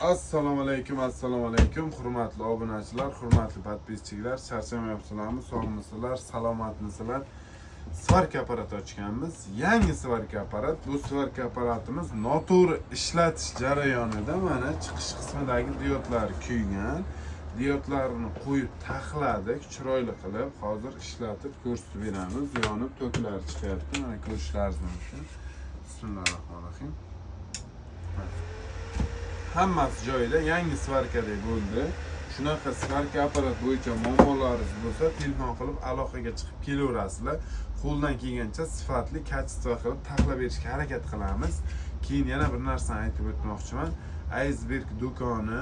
Assalomu alaykum, assalomu alaykum, hurmatli obunachilar, hurmatli подписчик lar, charchamayapsizlarmi, sog'misizlar, salomatmisizlar? Сварка apparat ochganmiz. Yangi сварка apparat. Bu сварка apparatimiz noto'g'ri ishlatish jarayonida mana chiqish qismidagi diodlar kuygan. Diodlarni qo'yib taxladik, chiroyli qilib, hozir ishlatib ko'rsatib beramiz. Yonib toklar chiqyapti. Mana ko'rishlaringiz mumkin. Bismillahirrohmanirrohim. Hammasi joyida, yangi сварка dek bo'ldi. Shunaqa сварка apparat bo'yicha muammolaringiz bo'lsa, telefon qilib aloqaga chiqib kelaverasizlar. Qo'ldan kelgancha sifatli, качество qilib taxlab berishga harakat qilamiz. Keyin yana bir narsani aytib o'tmoqchiman. Aysberg do'koni,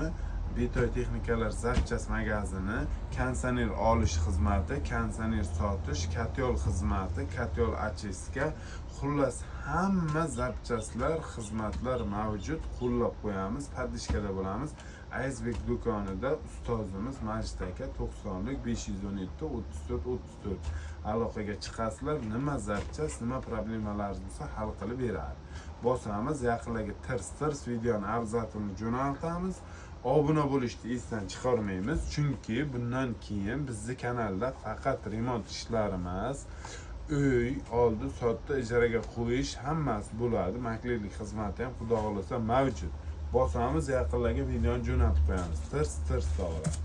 Betoy texnikalar запчасть magazini, konditsioner olish xizmati, konditsioner sotish, котёл xizmati, котёл очистка, xullas hamma запчасть lar, xizmatlar mavjud. Qo'llab qo'yamiz, поддержка da bo'lamiz. Aysberg do'konida ustozimiz Majid aka, 90 517 34 34, aloqaga chiqasizlar. Nima запчасть, nima problemalaringiz bo'lsa, hal qilib beradi. Bosamiz, yaqinlarga tirs tirs videoni обязательно jo'natamiz. Obuna bo'lishni esdan chiqarmaymiz, chunki bundan keyin bizni kanalda faqat remont ishlari emas, uy oldi sotdi, ijaraga qo'yish, hammasi bo'ladi. Maklerlik xizmati ham, xudo xohlasa, mavjud. Bosamiz, yaqinlarga videoni jo'natib qo'yamiz. Tirs tirs tog'lar.